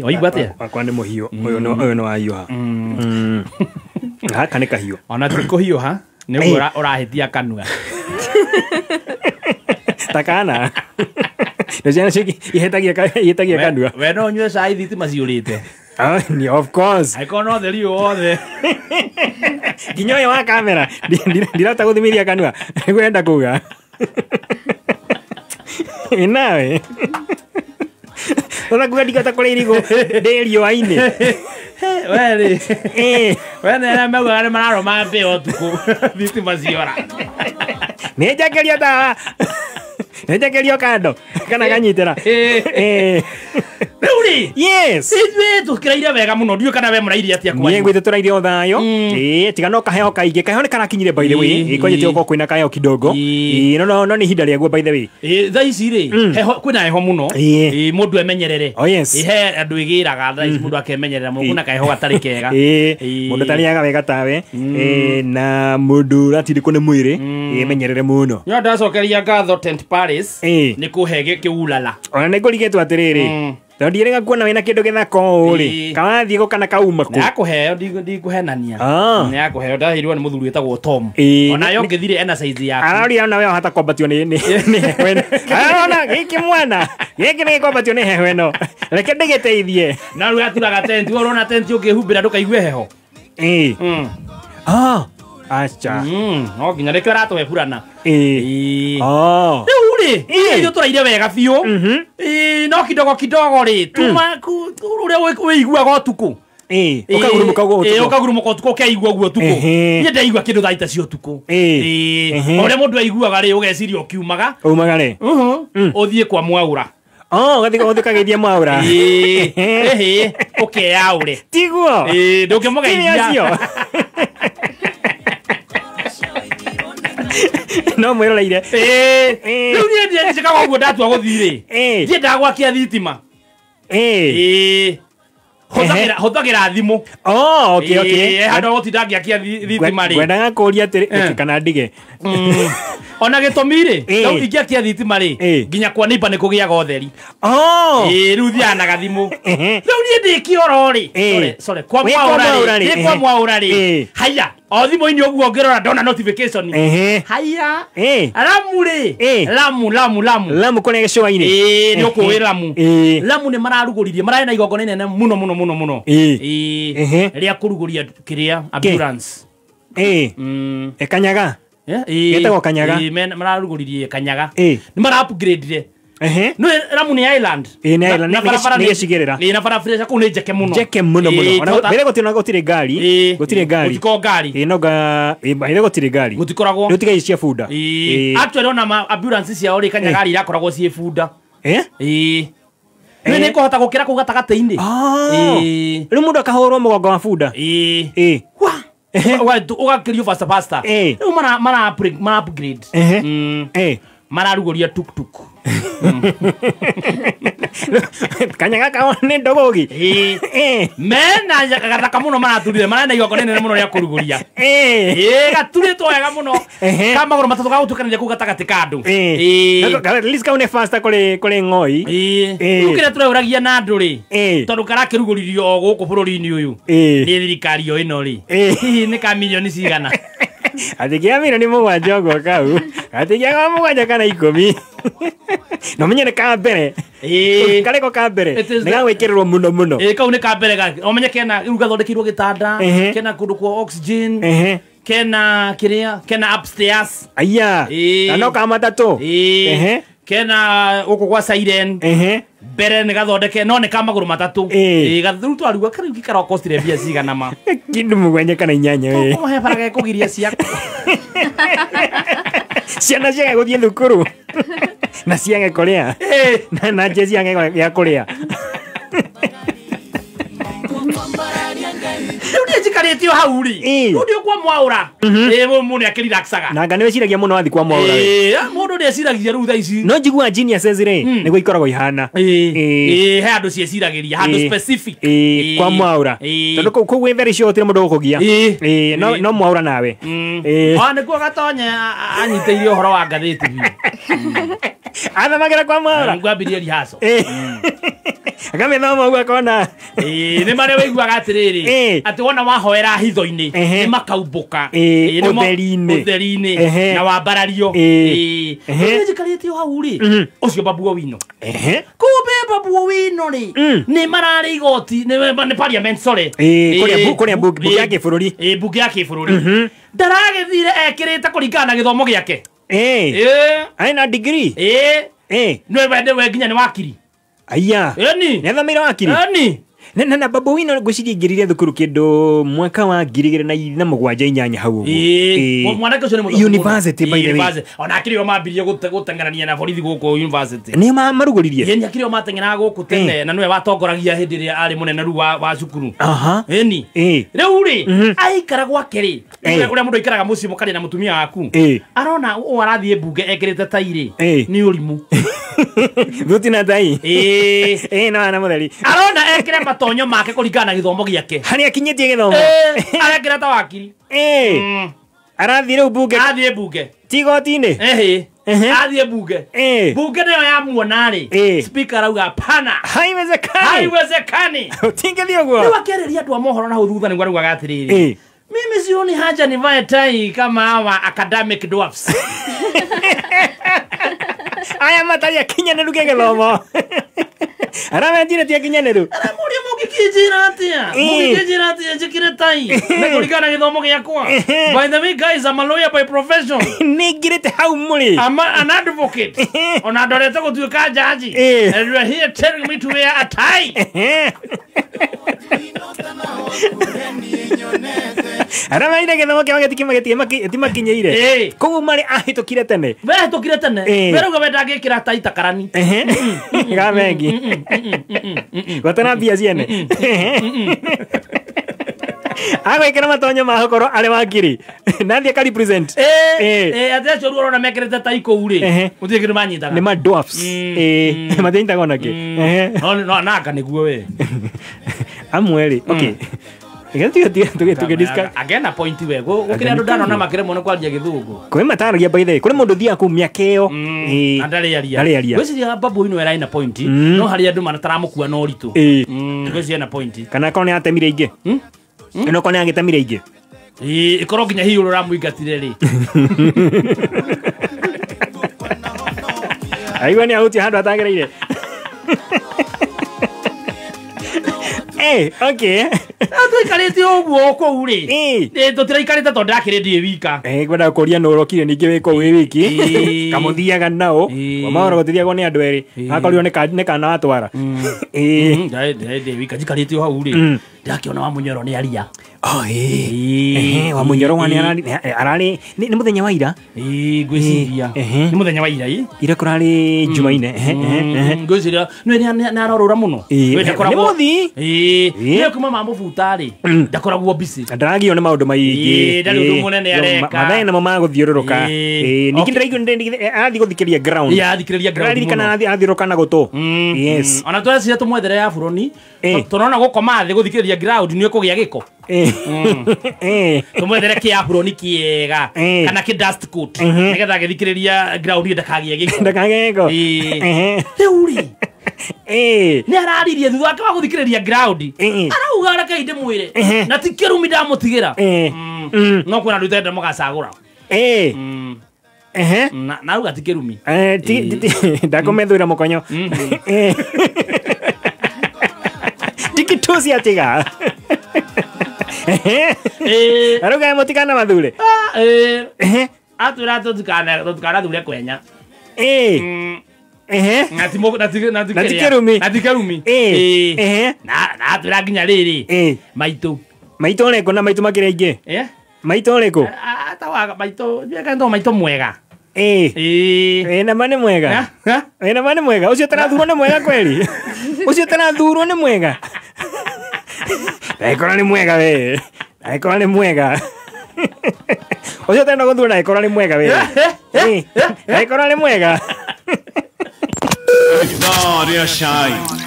Waigua atĩa? Wakwa nĩ mũhiũ. Ũyũ nĩ wahiũha. Gaka nĩ kahiũ. Ona ti kũhiũha, nĩguo ũrahĩtia kanua. Ta kana. Nĩ ciana ihĩtagia kanua. We no ũnyue cai thitima ciũrĩte. Of course. Angĩkorwo no theri wothe. Nginya ũyũ wa kamera ndirahota gũthimithia kanua. Nĩguo kuga. Nawe. Ona kuga ndingĩhota kũrĩa irigũ ndĩ riũa-inĩ. We rĩ. We nĩ arĩa maugaga nĩ mararũma mbĩa ũtukũ thitima ciora. Nĩ njakĩrio tawa. Nĩ njakĩrio kando kana ganyitĩra. Rĩu rĩ. Yes. Ithuĩ tũkĩraire wega mũno, ndiũĩ kana we mũrairie atĩa kwanyu. Niĩ ngwĩte tũrairie o thayũ. Ĩĩ, tiga no kaheo kaingĩ. Kaheo nĩ karakinyire by the way. Ĩĩ, kwanjĩtie gũkorwo kwĩna kaheo kidogo. Ĩĩ, no no nĩ ihinda rĩaguo by the way. Ĩĩ, thaa ici rĩ, heho kwĩna heho mũno. Ĩĩ, mũndũ emenyerere. Oh yes. Ĩĩ, he andũ ĩgĩraga thaa ici mũndũ akemenyerera mũno, kwĩna kaheho gatarĩ kega. Ĩĩ, mũndũ ũtarĩaga wega tawe. Ĩĩ, na mũndũ ũratindĩkwo nĩ mwĩrĩ. Ĩĩ, menyerere mũno. Nĩ ndacokeria ngatho Tent Paris. Nĩ kũhe gĩkĩulala. Ona nĩ ngũrigĩtwo atĩrĩrĩ. Tondũ ndiĩrĩga kuona wĩna kĩndũ gĩthaka ũũ rĩ. Kawathiĩ gũ kana kauma kũ? Nĩakũheo, ndikũhenania. Nĩakũheo, ndaheirwo nĩ mũthuri wĩtagwo Tom. Ona yo ngĩthire ena size yaku. Araria ona we wahota kwambatio nĩ heho ĩno. Arona gĩkĩ mwana. Gĩkĩ nĩ gĩkwambatio nĩ heho ĩno. Reke ndĩgĩteithie. Na rĩu aturaga tent, we ũrona tent ũngĩhumbĩra ndũkaigue heho. Ĩĩ. Acha. No nginya nĩkĩo aratũhe burana. Ĩĩ. Rĩu rĩ, ithuĩ tũraire wega biũ. Ĩĩ, no kidogo kidogo rĩ, tuma ũrĩa wĩiguaga ũtukũ. Ĩĩ, ũkagurumũka ũguo ũtukũ. Ĩĩ, ũkagurumũka ũtukũ ũkeigua ũguo ũtukũ. Niĩ ndaigua kĩndũ thaa ita cia ũtukũ. Ĩĩ. Ũrĩa mũndũ aiguaga rĩ, ũgeciria ũkiumaga. Umaga rĩ. Ũthiĩ kwa Mwaũra. Ũgathiĩ ũkageithia Mwaũra. Ĩĩ. Ĩhĩ, ũkeyaũre. Tiguo. Ĩĩ, ndũngĩmũgeithia. No mwĩroreire. Rĩu niĩ njĩkaga ũguo ndatua gũthiĩ rĩ. Ndiendaga gwakia thitima. Ĩĩ. Hũthagĩra thimũ. Okay, okay. Handũ gũtinda ngĩakia thitima rĩ. Ngwendaga kũũria atĩrĩ kana ndige. Ona gĩtũmi rĩ, rĩu ingĩakia thitima rĩ, nginya kwa neighbor nĩ kũgĩaga ũtheri. Ĩĩ, rĩu thiaga na gathimũ. Rĩu niĩ ndĩ kĩoro rĩ. Sorry, kwa Mwaũra rĩ. Ndĩ kwa Mwaũra rĩ. Haiya, o thimũ-inĩ ũguo ngĩrora ndona notification. Haiya. Lamu rĩ. Lamu, Lamu, Lamu. Lamu kũrĩa gĩcũa-inĩ. Ĩĩ, nĩ ũkũĩ Lamu. Lamu nĩ mararugũririe, mararĩ na igongona inene mũno mũno mũno mũno. Ĩĩ. Rĩa kũrugũria kĩrĩa ambulance. Ĩĩ. Kanyaga. Getagwo Kanyaga. Ĩĩ, mararugũririe Kanyaga. Nĩ mara upgrade-ire. No Lamu nĩ island. Ĩĩ, nĩ island, nĩ gĩcigĩrĩra. Ĩĩ, na barabara kũu nĩ njeke mũno. Njeke mũno mũno. Ona mbere gũtirĩ ngari. Gũtirĩ ngari. Gũtikoragwo ngari. Ĩĩ, no mbere gũtirĩ ngari. Gũtikoragwo. Rĩu tiga cia bunda. Ĩĩ. Actually ona ambulance ciao rĩ Kanyaga irakoragwo ciĩ bunda. Ĩĩ. Nĩ nĩ kũhota gũkĩra kũu gatagatĩ-inĩ. Ĩĩ. Rĩu mũndũ akahũrwo mũgongo wa bunda. Ĩĩ. Ĩĩ. Ũgakĩrio faster faster. Rĩu mara upgrade. Mararugũria tuk tuk. Kanyaga kao nĩ ndogogi. Mena gathaka mũno maraturire, mararĩ na igongona inene mũno rĩa kũrugũria. Ĩĩ, gaturĩtwo wega mũno. Ka magũrũ matatũ gagũtuĩkanĩria kũu gatagatĩ ka andũ. Ĩĩ. At least kau nĩ faster kũrĩ ng'oi. Ĩĩ. Rĩu kĩrĩa tũreũragia na andũ rĩ, tondũ karakĩrugũririo o gũkũ bũrũri-inĩ ũyũ. Nĩ thirikari o ĩno rĩ. Hihi nĩ ka milioni cigana? Atĩ kĩa milioni 7 ũguo kau. Atĩ kĩa 7 kana 10. No menye nĩ ka mbere. Karĩko ka mbere. Nĩ gagwĩkĩrĩrwo mũno mũno. Ĩĩ, kau nĩ ka mbere ga. Ũmenye kena rĩu gathondekeirwo gĩtanda, kena kũndũ kwa oxygen, kena kĩrĩa, kena upstairs. Aya. Na no ka matatũ. Kena gũkũ gwa siren. Mbere nĩ gathondeke no nĩ ka magũrũ matatũ. Ĩĩ, rĩu twarigwo karĩu gĩkara costire mbia cigana ma. Kĩndũ 7 kana 8 we. Tũkũmũhe bara gekũgiria ciaku. Ciana ciage gũthiĩ thukuru. Na ciage kũrĩa. Na nje ciage gĩa kũrĩa. Rĩu niĩ njikarĩte o hau rĩ. Rĩu ndiũ kwa Mwaũra. Ĩĩ, mũndũ nĩ akĩrelaxaga. Na anga nĩ wĩciragia mũno wathiĩ kwa Mwaũra. Ĩĩ, mũndũ nĩ eciragia rĩu thaa ici. No njiguaga geniuses rĩ, nĩguo ikoragwo ihana. Ĩĩ, he handũ cieciragĩria, handũ specific. Ĩĩ, kwa Mwaũra. Tondũ kũu wĩ very sure gũtirĩ mũndũ ũgũkũgia. Ĩĩ, no Mwaũra nawe. Ĩĩ. Nĩkuo Gatonye anyitĩire ũhoro wa ngathĩti biũ. Athamagĩra kwa Mwaũra. Ngwambirie rehearsal. Akamĩthoma ũguo akona. Nĩ marĩa wĩiguaga atĩrĩrĩ atĩ wona wahoera hitho-inĩ nĩ makaumbũka ũtheri-inĩ na wambarario. Njikarĩte o hau rĩ ũcio Babu Owino. Kumbe Babu Owino rĩ nĩ mararĩ igoti nĩ parliament sorry. Kũrĩa bunge ya kĩbũrũri. Bunge ya kĩbũrũri. Ndaragĩthire ekĩrĩte kũringana na gĩthomo gĩake. Arĩ na degree. Nĩwe nginya nĩ wakiri. Aya. Eni. Nĩathomeire wakiri. Eni. Na Babu Owino ngwĩciria aingĩrire thukuru kĩndũ mwaka wa 2007 hau ũguo. Mwanake ũcio nĩ mũthomu. University by the way. Ona akĩrĩ o mambirie gũteng'erania na borithi gũkũ university. Nĩ marugũririe. Ĩni akĩrĩ o mateng'eraga gũkũ tene na nĩwe watongoragia hĩndĩ ĩrĩa arĩ mũnene rĩu wa cukuru. Ĩni. Rĩu rĩ aikara gwake rĩ ũrĩa mũndũ aikaraga mũciĩ mũkarĩ na mũtumia waku. Arona ũũ arathiĩ mbunge ekĩrĩte tai rĩ nĩ ũrimũ. Thuti na tai. No na mũtheri. Arona ekĩre matonyo make kũringana na gĩthomo gĩake. Harĩa akinyĩtie gĩthomo. Arekĩra ta wakiri. Arathiĩ rĩu bunge. Athiĩ bunge. Ti igoti-inĩ. Athiĩ bunge. Bunge nĩyo yamuona rĩ. Speaker arauga pana. Haiwezekani. Haiwezekani. Ũtingĩthiĩ ũguo. Rĩu akĩarĩria andũ a mohoro na hau thutha nĩguo araugaga atĩrĩrĩ. Mimi sioni haja nivae tai kama hawa academic dwarfs. Aya matarĩ akinyanĩru gĩthomo. Aramentire ti akinyanĩru. Aramũria mũngĩkĩnjĩra atĩa? Mũngĩkĩnjĩra atĩa njĩkĩre tai? Na kũringana na gĩthomo gĩakwa. By the way guys, I'm a lawyer by profession. Nĩngirĩte hau mũrĩ. I'm an advocate. Ona ndorete gũtuĩka jaji. And you are here telling me to wear a tie. Aramaire gĩthomo kĩao gĩtimakinyĩire. Koguo marĩ ahĩtũkire tene. Wehĩtũkire tene. Werauga we ndangĩkĩra tai ta karani. Ga bengi. Gwatana mbia ciene. Agwĩkĩra matonyo ma gũkorwo arĩ wakiri. Na athiĩ aka represent. Atĩ acio rĩu ũrona mekĩrĩte tai kũu rĩ gũtirĩ kĩndũ manyitaga. Nĩ ma dwarfs. Matinyitaga ona kĩ. No nanga nĩguo we. Amwe rĩ. Okay. Again a point we gukira andu ndanona makiremwo nĩ kwaria gĩthũngũ. Kwĩ mataragia by the way kũrĩ mũndũ thiaga kũu mĩaka ĩyo na ndarĩaria. Ngwĩciria Babu Owino ĩrarĩ na point no harĩ andũ mataramũkua na ũritũ. Ngwĩciria na point. Kana akorwo nĩ atemire ingĩ. Ĩno korwo nĩ agĩtemire ingĩ. Ĩkorwo nginya hihi ũramũingatire rĩ. Aigua nĩ ahutia handũ atagĩrĩire. Okay. Tũikarĩte ũguo kũu rĩ. Tũtiraikarĩte tondũ ndakĩrĩ ndĩ wika. Ngwenda kũria nũ ũrokire ningĩ wĩ kũu wĩ wiki. Kamũthiaga nao. Maũndũ gũtithiagwo nĩ andũ erĩ. Akorirwo nĩ kana watwara. Ndĩ wika njikarĩte o hau rĩ. Ndakĩona Wamunyoro nĩ aria. Wamunyoro wa nĩ ararĩ nĩ mũthenya wa ira. Ngwĩciria. Nĩ mũthenya wa ira ĩ. Ira kũrarĩ Jumaine. Ngwĩciria nĩ arorũra mũno. Nĩ mũthii. Nĩ kuma mamũbuta rĩ ndakoragwo busy. Ndaragio nĩ maũndũ maingĩ. Ndarĩ ũndũ mũnene areka. Mathaa namo ma gũthiũrũrũka. Ningĩ ndĩraigua arathiĩ gũthikĩrĩria ground. Athikĩrĩria ground. Araririkana athiũrũrũka na gũtũ. Yes. Ona tweciria tũmwethere ya buroni. Tũrona gũkoma thĩ gũthikĩrĩria ground nĩ ũkũgĩa gĩko. Tũmwethere kĩa buroni kĩega kana kĩ dust coat nĩgetha agĩthikĩrĩria ground ndakagĩe gĩko. Ndakagĩe gĩko. Rĩu rĩ nĩ araririe thutha wake wa gũthikĩrĩria ground arauga reke ndĩmwĩre na ti kĩrumi ndamũtigĩra. No kwĩna andũ itenda mũgacagũra. Na auga ti kĩrumi. Ndakũmethũira mũkonyo. Tikitusi atiga. Arauga mũtikana mathure. Atwĩra tũtikanathure kwenya. Na ti kĩrumi. Na ti kĩrumi. Na atwĩra nginya rĩrĩ maitũ. Maitũ ũrĩkũ na maitũ makĩrĩ aingĩ? Maitũ ũrĩkũ? Atawaga maitũ, ndiũĩ maitũ mwega. Na ma nĩ mwega. Na ma nĩ mwega. Ũcio ũtarathurwo nĩ mwega kweli? Ũcio ũtarathurwo nĩ mwega? Ndagĩkorwo nĩ mwega we. Ndagĩkorwo nĩ mwega. Ũcio ũtarenda gũthurwo ndagĩkorwo nĩ mwega we. Ndagĩkorwo nĩ mwega. Victoria Shine.